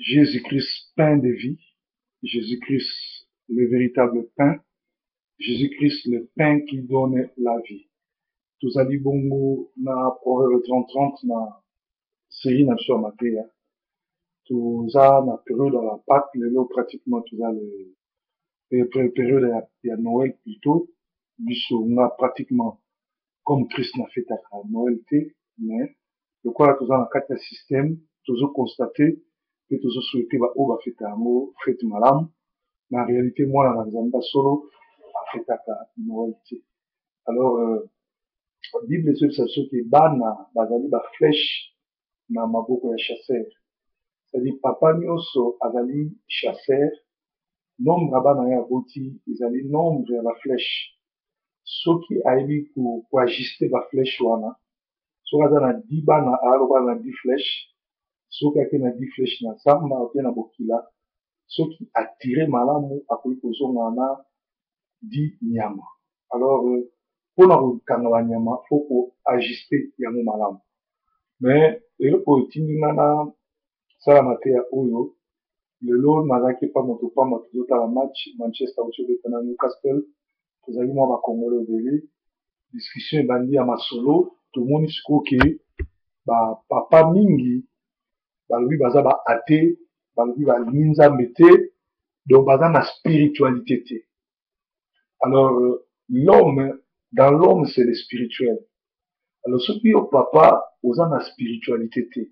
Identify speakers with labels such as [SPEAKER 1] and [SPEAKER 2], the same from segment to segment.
[SPEAKER 1] Jésus-Christ pain de vie, Jésus-Christ le véritable pain, Jésus-Christ le pain qui donne la vie. Tozali bongo na Proverbe 30-30 na série na biso ya mateya. Toza na période ya la Pâque, lelo pratiquement toza le période ya Noël plutôt. Biso nga pratiquement comme Christ na fetaka Noël te, mais lokola toza na kati ya système, tozo constater pe tozo souhaiter ba oyo bafeta yango fête malamu. Na réalité mwana na Nzambe solo afetaka Noël te. Alors Bible ezoyebisa biso ke bana bazali ba flèche na maboko ya chasseur. C'est-à-dire papa nyonso azali chasseur, nombre ya bana ye aboti ezali nombre ya ba flèche. Soki ayebi koajuste ba flèche wana, soki aza na 10 bana aza lokola na 10 flèche, soki ake na 10 flèche na zamba oke na bokila, soki atire malamu akoki kozonga na 10 nyama. Alors mpona kokanga banyama faut koajuste yango malamu. Mais eloko oyo etindi nga na sala mateya oyo, lelo nazalaki epa moto pamba, tozotala match Manchester auti obeta na Newcastle, tozalaki mwa bakongolo ebele, discussion ebandi ya masolo, tomoni sikoyo ke ba papa mingi balobi baza ba athée, balobi balingi Nzambe te, donc baza na spiritualité te. Alors l'homme, dans l'homme c'est le spirituel. Alors soki yo papa oza na spiritualité te,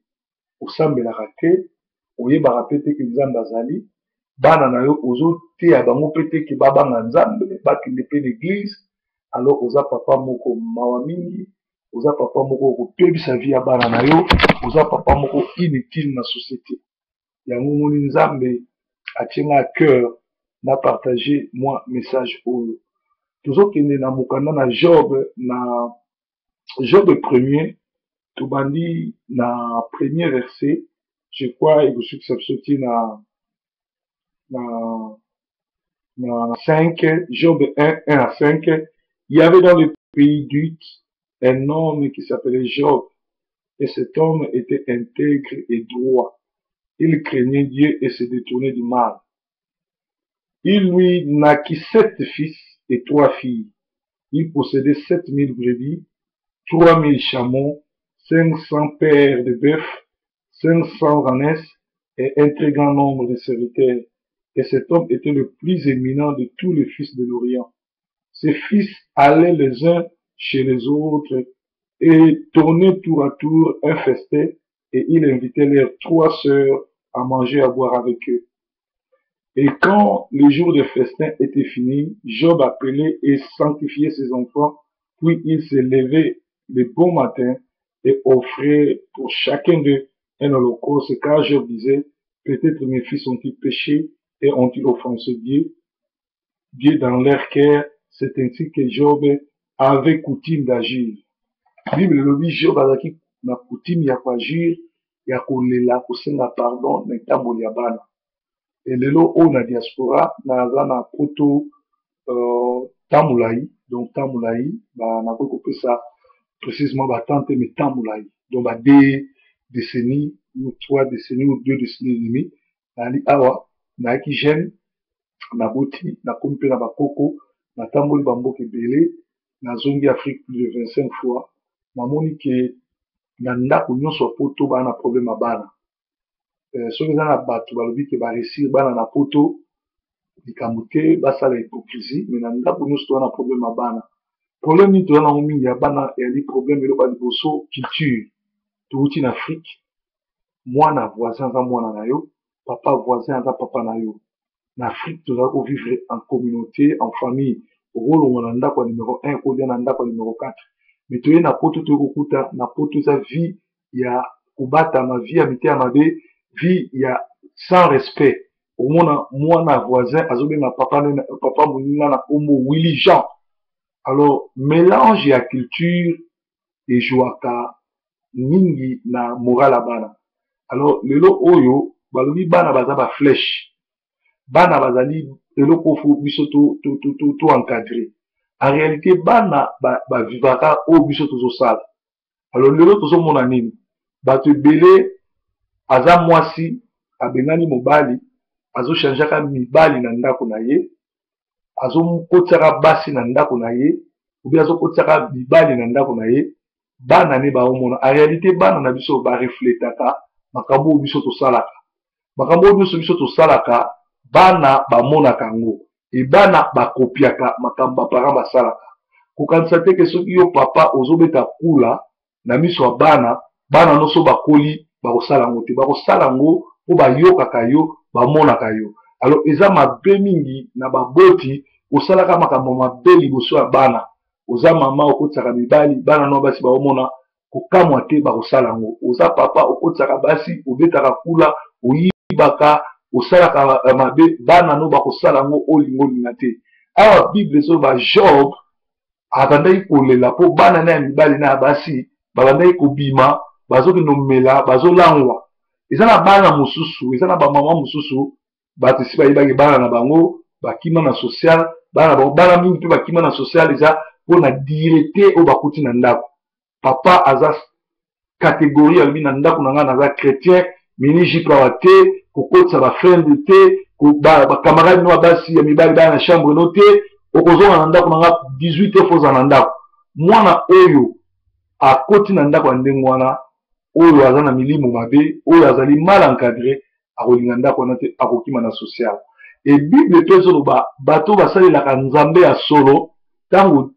[SPEAKER 1] osambelaka te, oyebaka pe te ke Nzambe azali, bana na yo ozoteya bango pe te ke babanga Nzambe, bakende pe na église, alors oza papa moko mawa mingi, oza papa moko okopebisa vie ya bana na yo, oza papa moko inutile na société. Yango omoni Nzambe atie nga cœur na partager moi message oyo. Tozokende na mokanda na Job, na Job premier, tobandi na premier verset, je crois ekosukisa biso ti na 5, Job 1, 1 à 5. Il y avait dans le pays d'Uts un homme qui s'appelait Job, et cet homme était intègre et droit. Il craignait Dieu et se détournait du mal. Il lui naquit 7 fils et 3 filles. Il possédait 7000 brebis, 3000 chameaux, 500 paires de bœufs, 500 ânesses et un très grand nombre de serviteurs. Et cet homme était le plus éminent de tous les fils de l'Orient. Ses fils allaient les uns chez les autres et tournaient tour à tour un festin, et il invitait leurs 3 sœurs à manger et à boire avec eux. Et quand le jour de festin était fini, Job appelait et sanctifiait ses enfants, puis il se levait le bon matin et offrait pour chacun d'eux un holocauste, car Job disait, peut-être mes fils ont-ils péché et ont-ils offensé Dieu. Dieu dans leur cœur, c'est ainsi que Job avait coutume d'agir. Bible elobi Job azalaki na coutume ya koagir, ya kolela, kosenga pardon na etamboli ya bana. Et lelo oyo na diaspora, naza na poto tamulai, donc tamulai, ba nakoki kopesa précisément ba tante mais tamulai, donc ba 2 décennies ou 3 décennies ou 2 décennies et demie, nali awa, nayaki jeune, naboti, nakomi pe na bakoko, natamboli ba mboka ebele, nazongi Afrique plus de 25 fois, namoni ke na ndako nyonso ya poto bana na problème ya bana. Soki eza na bato balobi ke ba réussir bana na poto, likambo te, basala hypocrisie, mais na ndako nyonso toza na problème ya bana. Problème nini toza nango mingi ya bana, ezali problème eloko ya liboso, culture. Touti na Afrique, mwana voisin aza mwana na yo, papa voisin aza papa na yo. Na Afrique, tozali kovivre en communauté, en famille. Okolongwa na ndako ya numéro 1, okolia na ndako ya numéro 4. Mais toye na poto, toye kokuta na poto eza vie ya kobatama, vie ya mitema mabe, vie ya sans respect. Omona mwana voisin azobenga papa nene, papa moninga na kombo Willy Jean. Alors mélange ya culture ejouaka mingi na morale ya bana. Alors lelo oyo balobi bana baza ba flèche, bana bazali eloko fo biso to encadrer. En réalité bana ba vivaka oyo biso tozosala. Alors lelo tozomona nini? Bato ebele aza mwasi, Abengani mobali, azochangeaka mibali na ndako na ye, azokotisaka basi na ndako na ye, obi azokotisaka mibali na ndako na ye. Bana ne baomona. En réalité, bana na biso barefletaka makambo oyo biso tosalaka. Makambo oyo nyonso biso tosalaka, bana bamonaka yango. E bana bakopiaka makambo baparent basalaka. Kokanisa te ke soki yo papa ozobeta kula na miso ya bana, bana nyonso bakoli bakosala yango te. Bakosala yango mpo bayokaka yo, bamonaka yo. Alors eza mabe mingi na baboti kosalaka makambo mabe liboso ya bana. Oza mama, okotisaka mibali, bana no basi baomona, kokamwa te bakosala yango. Oza papa, okotisaka basi, obetaka kula, oyibaka, osalaka mabe, bana no bakosala yango, olingo olinga te. Awa Bible ezoloba Job abandaki kolela mpo bana na ya mibali na ya basi babandaki kobima, bazokende komela, bazolangwa. Eza na bana mosusu, eza na bamama mosusu, bato esi bayebaki bana na bango bakima na social, bana na bango, bana mingi mpe bakima na social, eza mpo na direte oyo bakuti na ndako. Papa aza catégorie, alobi na ndako na ngai naza chrétien, mini jupe awa te, kokotisa bafrende te, bakamarade no ya basi ya mibali baya na chambre no te, okozonga na ndako na ngai 18 heures, ozala na ndako. Mwana oyo akoti na ndako ya ndenge wana, oyo aza na milimo mabe, oyo azali mal encadré, akolinga ndako wana te, akokima na social. E Bible mpe ezoloba bato basalelaka Nzambe ya solo, ntango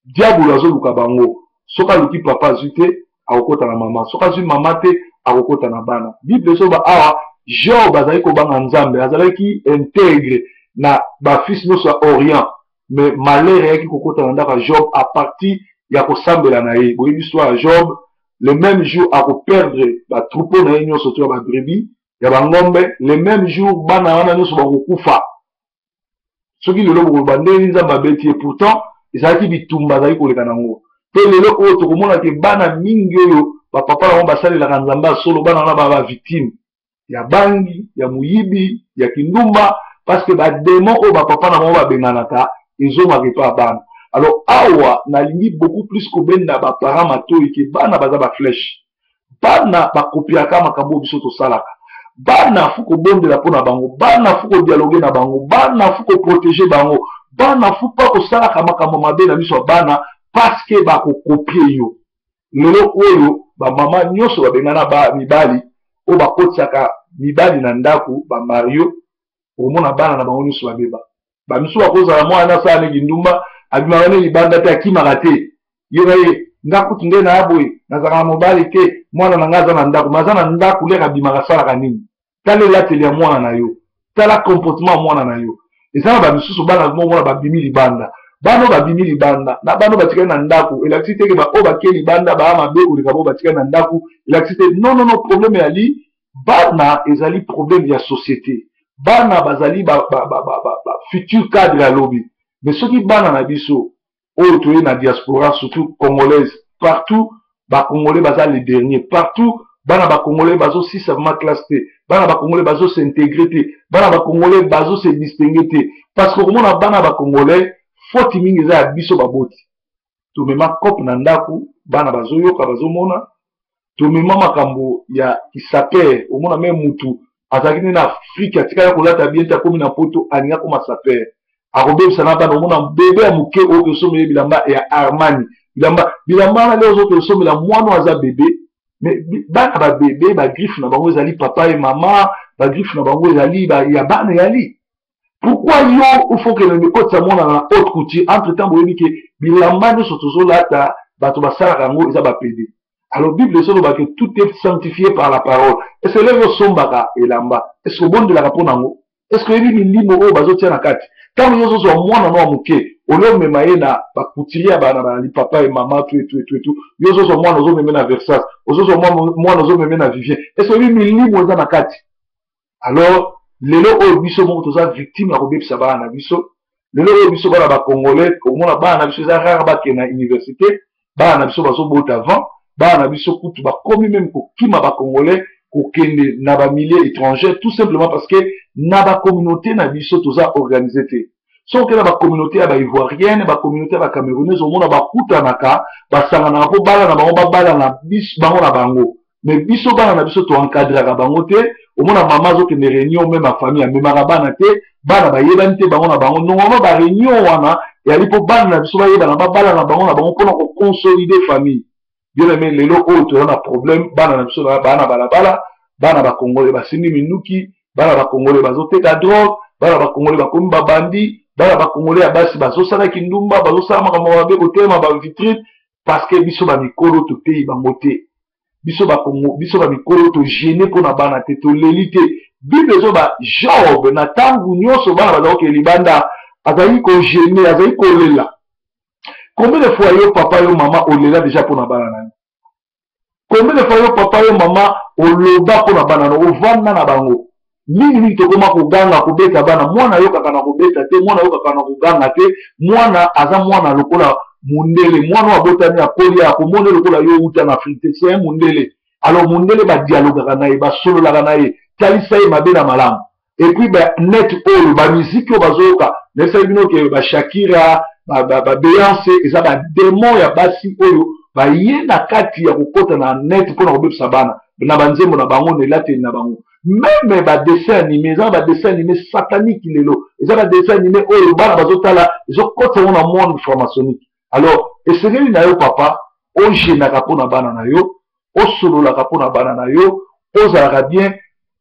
[SPEAKER 1] diabolo azoluka bango, soki aluki papa azwi te, akokota na mama, soki azwi mama te, akokota na bana. Bible ezoloba awa Job azalaki kobanga Nzambe, azalaki integre na bafils nyonso ya Orient, mais malheur eyaki kokota na ndako ya Job à partir ya kosambela na ye. Boyebi histoire ya Job, le même jour akoperdre batroupeau na ye nyonso to ya babrebis, ya bangombe, le même jour bana wana nyonso bakokufa. Soki lelo bokoloba ndenge Nzambe abeti ye, pourtant ezalaki bitumba azalaki koleka nango. Mpe lelo oyo tokomona ke bana mingi oyo bapapa na bango basalelaka Nzambe ya solo, bana wana baa bavictime ya bangi, ya moyibi, ya kindumba, parce que bademon oyo bapapa na bango babenganaka ezongaka epa ya bana. Alors awa nalingi beaucoup plus kobenda baparent matoi ke bana baza baflèche. Bana bakopiaka makambo oyo biso tosalaka. Bana fu kobondela mpo na bango, bana fu kodialogue na bango, bana fu koprotege bango, bana fu mpa kosalaka makambo mabe na miso ya bana, parce que bakokopie yo. Lelo oyo bamama nyonso babengana ba mibali oyo bakotisaka mibali na ndako, bamario, okomona bana na bango nyonso babeba. Bamisusu bakozala mwana asala neti ndumba, abimaka ne libanda te, akimaka te. Yo na ye, nga kutu nde na boye, nazalaka na mobali te, mwana na nga aza na ndako. Mais aza na ndako, lere abimaka asalaka nini? Tala elateli ya mwana na yo, tala comportement ya mwana na yo. Eza na bamisusu bana moko babimi libanda, bana oyo babimi libanda na bana oyo batikali na ndako, elakisi te ke baoyo bakei libanda baya mabe koleka baoyo batikali na ndako, elakisi te. Non, non, non, problème eyali bana, ezali problème ya société. Bana bazali ba, ba, ba, ba, ba, ba futur cadre ya lobi. Mais soki bana na biso oyo toye na diaspora, surtout congolaise, partout bacongolais baza les derniers, partout bana bacongolais bazosisa vraiment classe te, bana bacongolais bazos'intégrer te, bana bacongolais bazose distinguer te, parce que okomona bana bacongolais, faute mingi eza ya biso baboti. Tomema cope na ndako, bana bazoyoka, bazomona. Tomema makambo ya kisaper, omona me mutu azalaki nde na Afrike, atikali kolata bien te, akomi na Poto, alingi akoma saper, akobebisa na bana. Omona bebe ya moke oyo osomela bilamba ya Armani, bilamba wana leo ozoke osomela mwana aza bebe. Mais bana babebe, bagriffe na bango ezali papa e mama, bagriffe na bango ezali ya bana eyali. Pourquoi yo il faut que ekotisa mwana na haute couture? Entre temps boyebi ke bilamba nyonso tozolata, bato basalaka yango eza bapede. Alors Bible ezoloba ke tout est sanctifié par la parole. Est ce que lelo osombaka elamba, est ce que obondelaka mpo nango? Est ce que oyebi milimo oyo bazotia na kati? Ntango yo ozozwa mwana no ya moke, olie omema ye na bacouturier ya bana bazali papa e mama tu etu etu etu, yo ozozwa mwana ozomeme na Versace, ozozwa mwana ozomeme na Vivien, est ce que oyebi milimo eza na kati? Alors lelo oyo biso moko toza victime ya kobebisa bana na biso. Lelo oyo biso bana bacongolais, omona bana na biso eza rare bakende na université, bana na biso bazobota avant, bana na biso kutu bakomi meme kokima bacongolais, kokende na bamilieu étranger, tout simplement parce que na bacommunauté na biso toza organise te. Soki okende na bacommunauté ya baivoirienne, bacommunauté ya bacamerounaise, omona bakutanaka, basanganaka mpo bala na bango, babala na bango na bango. Mais biso bana na biso toencadraka bango te. Omona mama azokende réunion, même ya famille, amemaka bana te. Bana bayebani te bango na bango. Normalement, baréunion wana eyali mpo bana na biso bayebana, babala na bango na bango, mpona koconsolider famille. Bien aimé, lelo oyo toza na problème. Bana na biso baa na balabala, bana bakongole basimbi minduki, bana bakongole bazoteka drogue, bana bakongole bakomi babandi, bana bakongole ya basi bazosala kindumba, bazosala makambo mabe, kotelema bavitrine, parce que biso bamikolo toteyi bango te. Biso bakongo, biso bamikolo togêner mpona bana te, toleli te. Bible ezoba Job, na ntango nyonso bana bazala kokende libanda, azali kogêner, azali kolela. Combien de fois yo papa, yo mama, olela déjà mpona bana na yo? Combien de fois yo papa, yo mama, oloba mpona bana na, ovanda na bango? Mingimingi tokóma koganga, kobeta bana. Mwana ayokaka na kobeta te, mwana ayokaka na koganga te. Mwana aza mwana lokola mundele. Mwana oyo abotami, akoli, akomona lokola yo outa na Afrique te, c'est un mundele. Alors mundele, badialogaka na ye, basololaka na ye, talisa ye mabe na malamu. Et puis banet oyo, bamiziki oyo bazoyoka, nayebisaki bino ke baShakira, baBeyoncé eza badémon ya basi oyo baye na kati ya kokɔta na net mpona kobebisa bana na banzembo na bango, na elateli na bango. Même badessin animé, eza na badessin animé satanique lelo, eza badessin animé oyo bana bazotala, ezokɔta yango na monde franc-maçonnique. Alors esengeli na yo papa, ogênaka mpona bana na yo, osololaka mpona bana na yo, ozalaka bien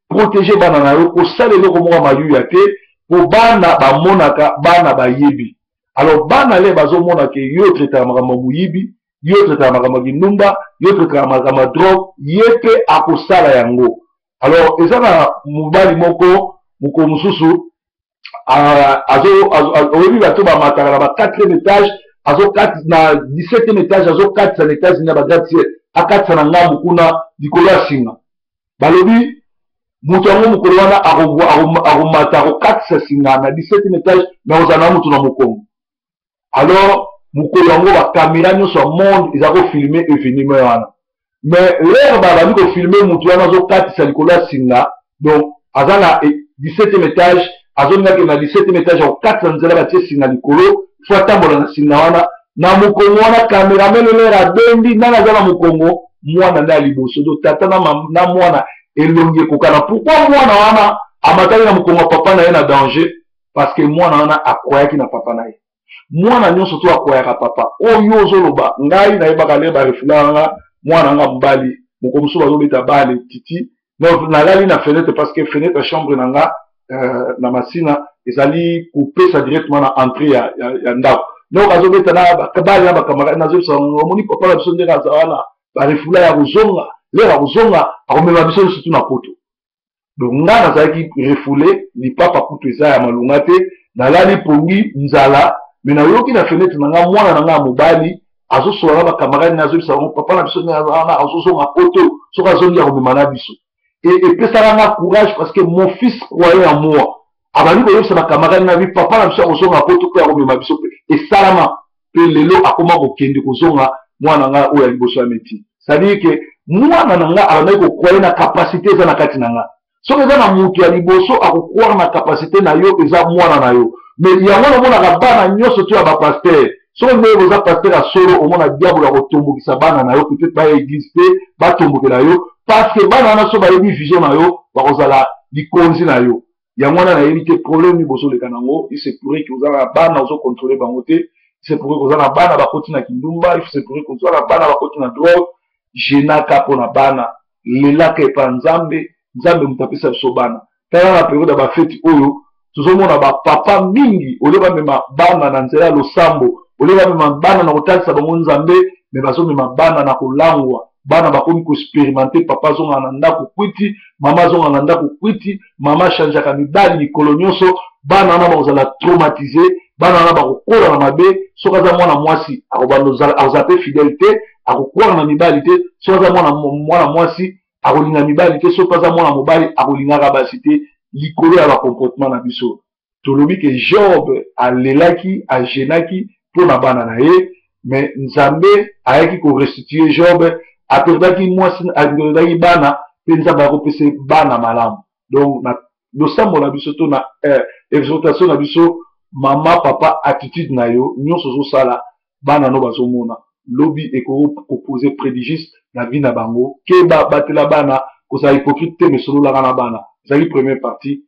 [SPEAKER 1] protéger bana na yo. Kosala eloko moko mayuya te, po bana bamonaka, bana bayebi. Alors bana le bazomona ke yo otraitaka makambo ya moyibi, yo otraitaka makambo ya kindumba, yo otraitaka makambo ya drogue, ye mpe akosala yango. Alors eza na mobali moko, mokolo mosusu, oyebi bato bamataka na ba 4e étage, azokati na 17e étage, azokatisa na États-Unis na bagratte-ciel, akatisa na ngambu kuna likolo ya singa. Balobi moto yango, mokolo wana akomata, akokatisa singa na 17e étage, me akozala na moto na mokongo. Alors mokolo yango, bacaméra nyonso ya monde eza kofilmer événement wana. Mais l'heure babandi kofilmer motu wana azokatisa likolo ya singa, donc aza na 17e étage, azolingaki na 17e étage, akokatisa nzela, batie singa likolo, fo atambola na singa wana na mokongo wana. Cameraman l'heure abendi, nani aza na mokongo? Mwana nde ya liboso. Do tata na mwana elongi ekokana. Pourquoi mwana wana amataki na mokongo ya papa na ye na danger? Parce que mwana wana acroyaki na papa na ye. Mwana nyonso to acroyaka papa oyo ozoloba. Ngai nayebaka le barefoulaka nga mwana nga mobali. Moko mosusu bazobeta bale titi, nalali na fenêtre, parce que fenêtre ya chambre na nga na Masina ezali kopesa directement na entrée ya ndako. Donc azobeta na bale na bacamarade, nazobisa: "Omoni papa na biso ndenge aza wana, barefoula ya kozonga, l'heure akozonga, akomema biso nyonso tu na Poto." Donc nga nazalaki refoulé, lipapa kutu eza ya malunga te, nalali pongi, nzala. Me nayoki na fenêtre na nga mwana na nga ya mobali azosola na bacamarade na, azobisa bango: "Papa na biso ndenge aza wana, azozonga Poto, soki azongi akomema na biso." Epesaka nga courage, parce que mon fils croyait en moi. Abandi koyebisa bacamarade na bi: "Papa na biso akozonga Poto mpe akomema biso." Mpe esalama mpe lelo akoma kokende kozonga, mwana nga oyo ya liboso ya métier. C'est-à-dire ke mwana na nga abandaki kocroire na capacité eza na kati na nga. Soki eza na moto ya liboso akocroire na capacité na yo, eza mwana na yo. Mais yango namonaka bana nyonso to ya bapasteur, soki ndenge boza pasteur ya solo, omona diabolo akotombokisa bana na yo, peut-être baya église te, batombokela yo, parce que bana wana so bayebi vision na yo, bakozala likonzi na yo. Yango wana nayebi te problème nini bozoleka nango. Il se pourrait ke oza na bana, ozocontrôler bango te. Il se pourrait koza na bana bakoti na kindumba. Il se pourrait koza na bana bakoti na drogue. Gênaka mpo na bana, lelaka epa Nzambe. Nzambe moto apesa biso bana. Tala na période ya bafeti oyo, tozomona bapapa mingi, olie bamema bana na nzela ya losambo, olie bamema bana na kotalisa bango Nzambe, me bazomema bana na kolangwa. Bana bakomi koexpérimenter: papa azongaka na ndako kwiti, mama azongaka na ndako kwiti, mama achangeaka mibali mikolo nyonso. Bana wana bakozala traumatisés, bana wana bakokola na mabe. Soki aza mwana mwasi, akozala mpe fidèle te, akokwaka na mibali te. Soki aza mwana mwasi, akolinga mibali te. Soki aza mwana mobali, akolingaka basi te, likolo ya bacomportement na biso. Tolobi ke Job alelaki, agênaki mpo na bana na ye, me Nzambe ayaki korestituer. Job aperdaki mwasi, aperdaki bana, mpe Nzambe akopesa bana malamu. Donc na losambo na biso to na exhortation na biso, mama, papa, attitude na yo nyonso ozosala, bana no bazomona, lobi ekoki koposer préjudice na vie na bango. Keba, batela bana. Kozala hypocrite te, mais sololaka na bana. Ezali première partie.